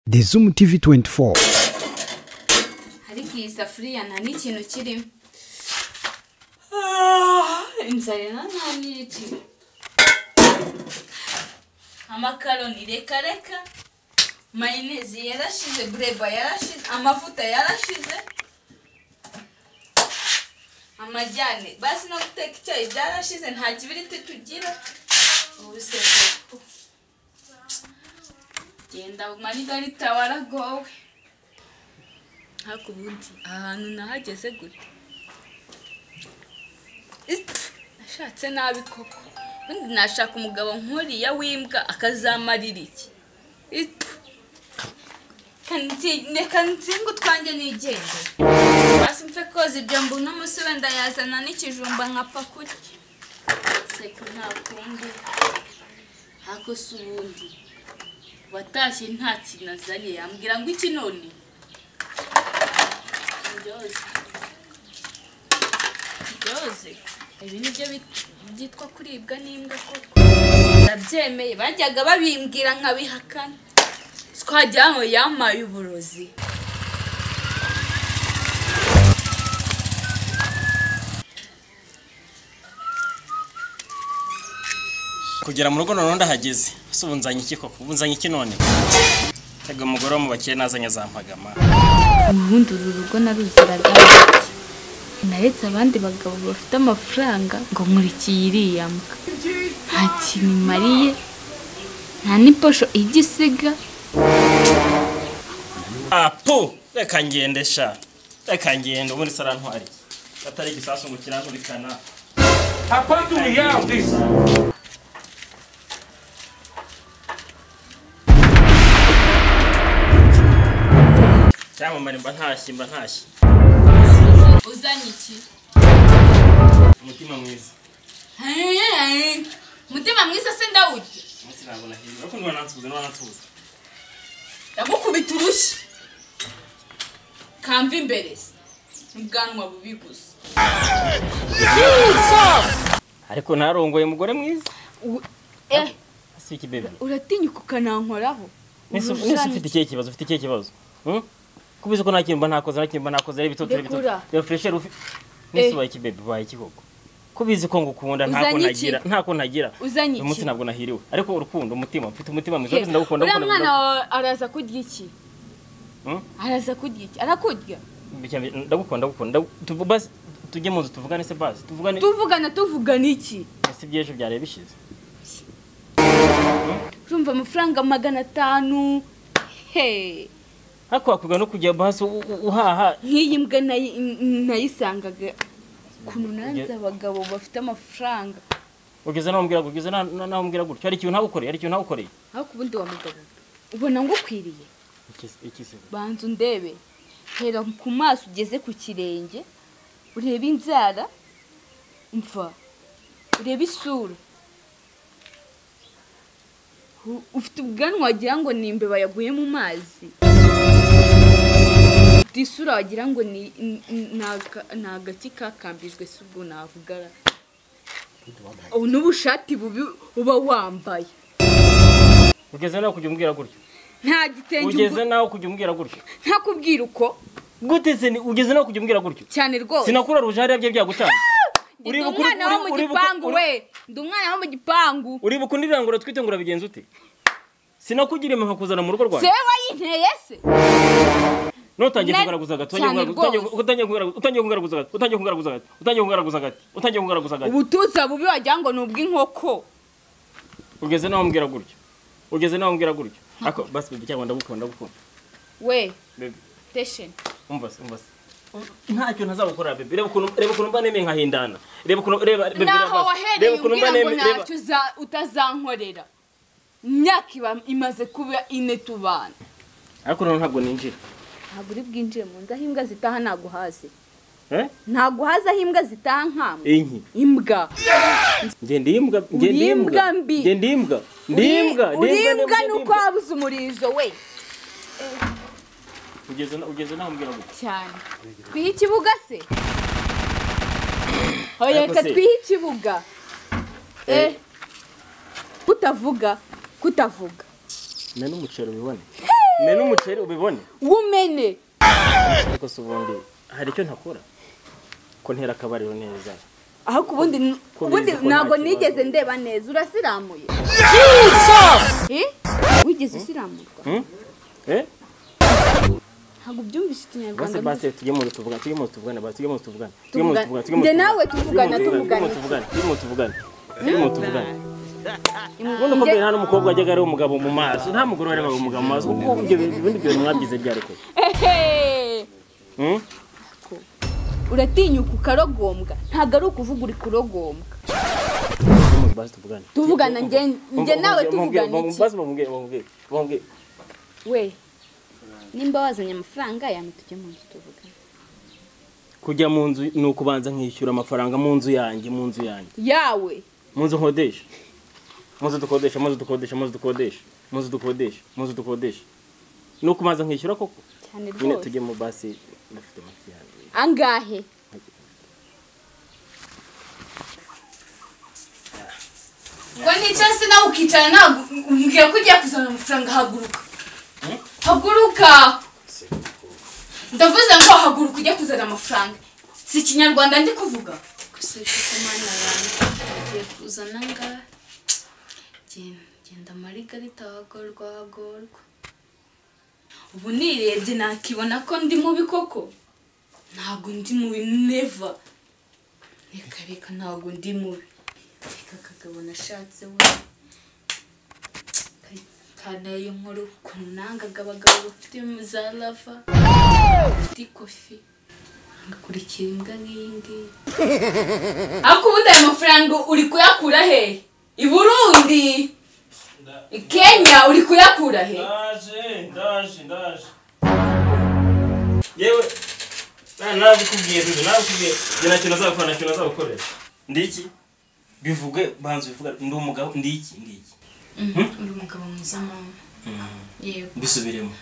The Zoom TV 24. Ariko iyi safuriya nta n'ikintu kirimo. Inzara nta n'iki. Amakaroni reka reka. Mayoneze yarashize, bureba yarashize, amavuta yarashize. Amajyane basi no guteka icyayi byarashize, nta kibiriti tugira. Ubu se genda Marigarita waragowe. Ariko ubundi aha hantu nahageze gute? Nashatse nabi koko. Ubundi nashaka umugabo nkuriya w'imbwa akazamarira iki? Reka nsinge utwanjye nigende. Basi mpfe koza ibyo mbona umunsi wenda yazana n'ikijumba nkapfa kurya. Seko nta kundi. Ariko se ubundi watashye nta kintu azanye yambwira ngo iki none? Ndyoze. Ndyoze. Ibi nibyo byitwa kuribwa n'imbwa koko. Ndabyemeye bajyaga babimbwira nkabihakana. Twagira ngo yamaye uburozi. Kugera mu rugo none ndahageze. Ese ubu nzanye iki koko? Ubu nzanye iki none? Tega umugore wo mu bakire nazanye azampagama. Ubundi uru rugo naruziraga. Naretse abandi bagabo bafite amafaranga ngo nkurikiye iriya mbwa. Nta kintu imariye, nta n'iposho ijya isiga. Apu! Reka ngende sha. Reka ngende ubundi se arantwariye. Atari igisasu ngo kiranturikana. How do we have this? Cyamamare mba ntashye mba ntashye. Uzanye iki? Umutima mwiza. Umutima mwiza se ndawurya? Umunsi ntabwo nahiriwe ariko ntiwanansubiza ntiwanansubiza. Ndagukubita urushyi. Kamva imbere se. Ubwanwa bubi gusa. Ariko narongoye umugore mwiza. Si iki bebe. Uratinyuka ukanankoraho. Nese ufite ikihe kibazo? Ufite ikihe kibazo? Kubizi ko nta kintu mba ntakoze, nta kintu mba ntakoze, ari bitoto ari bitoto. Reba fresher ufi. Nese ubaye iki bebe, ubaye iki koko? Kubizi ko ngukunda ntako nagira, ntako nagira. Uzanye iki? Umunsi ntabwo nahiriwe. Ariko urukundo, umutima, mfite umutima mwiza, ndagukunda, ndagukunda. Uriya mwana araza kurya iki? Araza kurya iki? Arakurya? Ndagukunda, ndagukunda. Basi tujye mu nzu tuvugane se basi. Tuvugane. Tuvugana tuvugana iki? Ese ibyejo byarebe bishize. Urumva amafaranga 500. He. Ariko wakwiga no kujya basi uhaha. Nk'iyi mbwa nayisangaga ukuntu nanze abagabo bafite amafaranga. Ugeze naho umbwira gutyo, ugeze naho umbwira gutyo. Hari ikintu ntagukoreye, hari ikintu ntagukoreye. Ariko ubundi wa mugabo ubona ngukwiriye. Iki se? Banza undebe. Hera ku maso ugeze ku kirenge, urebe inzara, mva, urebe isura. Ufite ubwanwa wagira ngo ni imbeba yaguye mu mazi. Isura wagira ngo ni agati kakambijwe, si ubwo navuga. N'ubushati bubi uba wambaye. Ugeze naho kujya umbwira gutyo. Nta gitenge. Ugeze naho kujya umbwira gutyo. Ntakubwira uko. Gute se ugeze naho kujya umbwira gutyo? Cyane rwose. Sinakuraruje hariya bye byagutanga. Ndi umwana wo mu gipangu we. Ndi umwana wo mu gipangu. Uribuka undirangura twite ngo urabigenza ute? Sinakugira impa kuzana mu rugo rwanjye. Se wayinteye se? Notangiye kugaragaza gato, utangiye kugaragaza gato, utangiye kugaragaza gato, utangiye kugaragaza gato, utangiye kugaragaza gato. Ubutuza bubi wagira ngo ni ubw'inkoko. Ugeze naho umbwira gutyo. Ugeze naho umbwira gutyo. Ako basi bebe cyangwa ndagukunda ndagukunda. We. Bebe. Station. Umva se, umva se. Ntacyo ntazagukora bebe. Reba ukuntu reba ukuntu mba nemeye nkahindana. Reba ukuntu reba bebe. Naho wahereye umbwira ngo ntacyo utazankorera. Imyaka imaze kuba ine tubana. Ariko noneho ntabwo ninjira. Ntabwo uri bwinjire mu nzu aho imbwa zitaha ntaguhaze. Ntaguhaze aho imbwa zitaha nkamwe. Inki. Imbwa. Ngende imbwa, ngende imbwa. Ngende imbwa. Ndi imbwa, ndi imbwa nuko wabuze umurizo we. Ugeze naho umbwira gutyo. Cyane. Twihe ikibuga se? Oya reka twihe ikibuga. Kutavuga, kutavuga. Mena umuceri ubibone. Mena umuceri ubibone. Wumene. Ariko se ubundi hari icyo ntakora ko ntera akabariro neza. Aho kubundi ubundi ntago nigeze ndeba neza urasiramuye. Jesus! Wigeze usiramurwa? Eh? Ntabwo byumvise ikinyarwanda. Base base tujye mu tuvugana, tujye mu tuvugana, base tujye mu tuvugana. Tujye mu tuvugana, tujye mu. Nde nawe tuvugana tuvugana. Tujye mu tuvugana. Tujye mu tuvugana. Ubundi ko nta n'umukobwa ajyaga ari umugabo mu maso, nta mugore warebaga umugabo mu maso kuko ibyo ibindi byo mwabyize byari ko. Uratinyuka ukarogombwa, ntabwo ari ukuvuga uri kurogombwa. Basi tuvugane. Tuvugana nge nawe tuvugana iki? Basi bamubwiye. We nimba wazanye amafaranga yamwe tujye mu nzu tuvugane. Kujya mu nzu ni ukubanza nkishyura amafaranga mu nzu yanjye, mu nzu yanjye. Yawe. Mu nzu nkodesha. Mu nzu dukodesha, mu nzu dukodesha, mu nzu dukodesha, mu nzu dukodesha, mu nzu dukodesha. Ni ukubanza nkishyura koko? Cyane rwose. Nyine tujye mu basi ndafite make. Angahe? Ngo nicara se nawe ukicara ntabwo umbwira ko ugiye kuzana amafaranga haguruka. Haguruka. Ndavuze ngo haguruka ujye kuzana amafaranga. Si ikinyarwanda ndi kuvuga. Gusa kuko mana yanjye ugiye kuzana angahe? Genda Marigarita hagorwa hagorwa. Ubu nirebye nakibona ko ndi mubi koko. Ntabwo ndi mubi never. Reka reka ntabwo ndi mubi. Reka kagabo nashatse we. Kanaye inkuru ukuntu nangaga abagabo bafite za lava. Bafite ikofi. Ngakurikira imbwa nk'iyi ngiyi. Ariko ubundi ayo mafaranga uri kuyakura he? I Burundi? I Kenya uri kuyakura he? Ndaje ndaje. Yewe nabikubwiye bibi nabikubwiye njye nta kintu azakora nta kintu azagukorera. Ndi iki? Bivuge banza bivuga ndi umugabo ndi iki ndi iki? Uri umugabo mwiza mama. Yego. Mbisubiremo.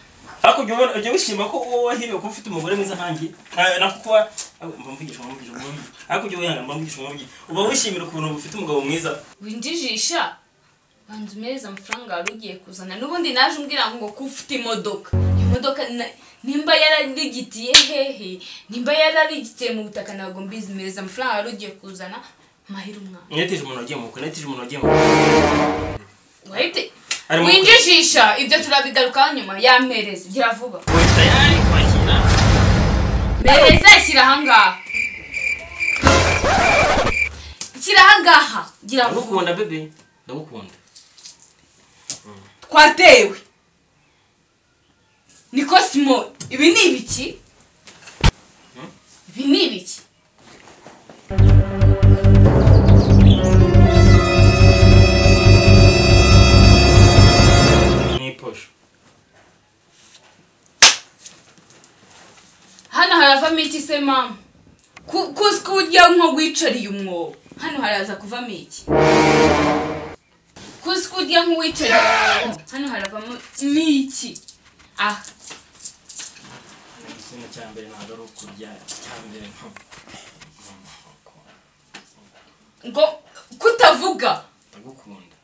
Ariko ujya wishima ko wowe wahiriwe kuba ufite umugore mwiza nkanjye nakuba mvugisha ariko ujya wihangana mvugisha uba wishimira ukuntu ufite umugabo mwiza. Winjijisha banza umereze amafaranga wari ugiye kuzana n'ubundi naje umbwira ngo ko ufite imodoka. Imodoka nimba yararigitiye hehe nimba yararigitiye mu butaka ntabwo mbizi mereza amafaranga wari ugiye kuzana mahira umwana. Neteje umuntu wagiye mu bukwe, neteje umuntu wagiye mu bukwe. Winjijisha ibyo turabigarukaho nyuma yampereza gira vuba. Tayari kwakira. Mereza shyira ahangaha. Shyira ahangaha gira vuba. Ndagukunda bebe, ndagukunda. Twatewe. Niko Simo, ibi ni ibiki? Ibi ni ibiki? Ni posho. Hano haravamo iki se mama? Kuzi kurya nko wicariye umwobo. Hano haraza kuvamo iki? Kuzi kurya nk'uwicariye. Hano haravamo n'iki? Ah. Ikintu cya mbere ntabwo ari ukurya cya mbere ngo kutavuga. Ndagukunda.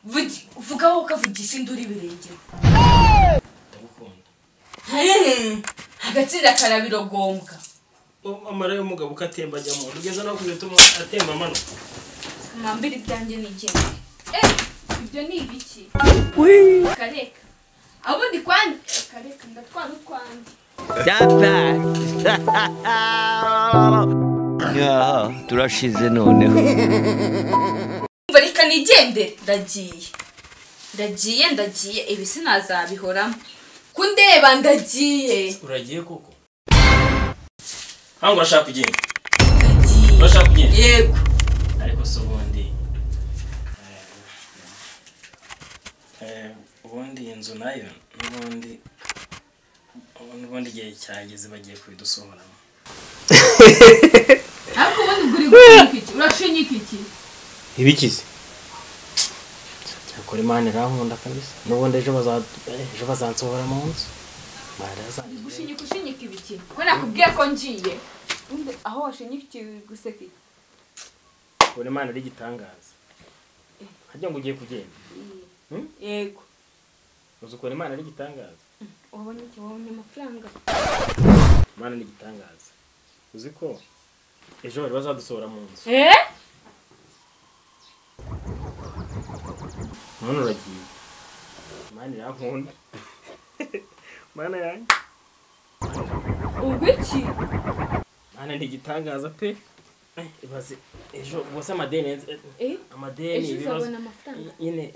Vuga wowe ukavugisha induru ibirenge. Ndagukunda. Agatsinda karabirogombwa. Amara y'umugabo ukatemba ajya mu ugeze no kubituma atemba amanuka. Mwambire ibyanjye nigende. Ibyo ni ibiki? Kareka. Abundi kwandi kareka ndatwara utwanjye. Yaha turashize noneho. Reka nigendere ndagiye. Ndagiye ndagiye ibi sinazabihoramo. Kundeba ndagiye. Uragiye koko? Hango urashaka kugenda? Ndagiye. Urashaka kugenda? Yego. Ariko se ubundi ubundi inzu nayo n'ubundi igihe cyageze bagiye kubidusohoramo. Ariko ubundi uguri gushinyika iki? Urashinyika iki? Ibikize. Cyakora Imana irankunda kabisa. N'ubundi ejo bazansohora mu nzu. Gushinyika ushinyika ibiki? Ko nakubwiye ko ngiye. Ubundi aho washinyikiye guseka iki? Ubona Imana ari igitangaza. Harya ngo ugiye kugenda? Yego. Uzi ukuntu Imana ari igitangaza? Wabonye iki? Wabonye amafaranga? Mana ni igitangaza. Uzi ko ejo bari bazadusohora mu nzu. None uragiye. Mana irankunda. Mana yanjye. Ubwo iki? Mana ni igitangaza pe. Ibaze ejo bose amadeni amadeni ibibazo. Nyine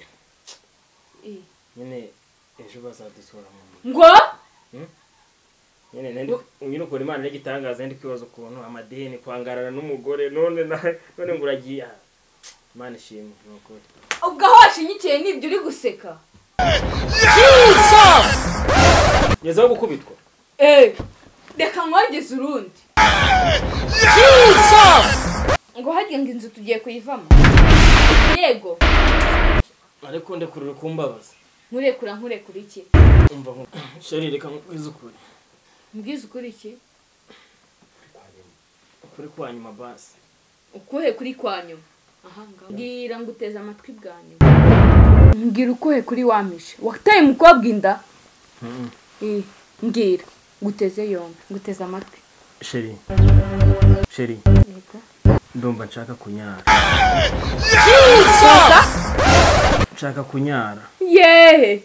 nyine ejo bazadusohora mu nzu. Ngo? Nyine nyine ukora Imana n'igitangaza ndi kwibaza ukuntu amadeni kwangarana n'umugore none none ngo uragiye. Imana ishimwe nukuri. Ubwo aho washinyikiye nibyo uri guseka. Jesus! Ngezeho gukubitwa. Reka nkwageze urundi. Jesus! Ngo harya ngo inzu tugiye kuyivamo. Yego. Ariko ndekurira kumbabaza. Nkurekura nkurekura iki? Umva sheri reka nkwize ukuri. Mbwize ukuri iki? Ukuri kwa nyuma basi. Ukuhe kuri kwa nyuma? Aha ngaho. Mbwira nguteze amatwi bwa nyuma. Mbwira ukuhe kuri wamishe. Wataye umukobwa inda? Mbwira nguteze yombi, nguteze amatwi. Sheri. Sheri. Yego. Ndumva nshaka kunyara. Jesus! Nshaka kunyara. Yehe.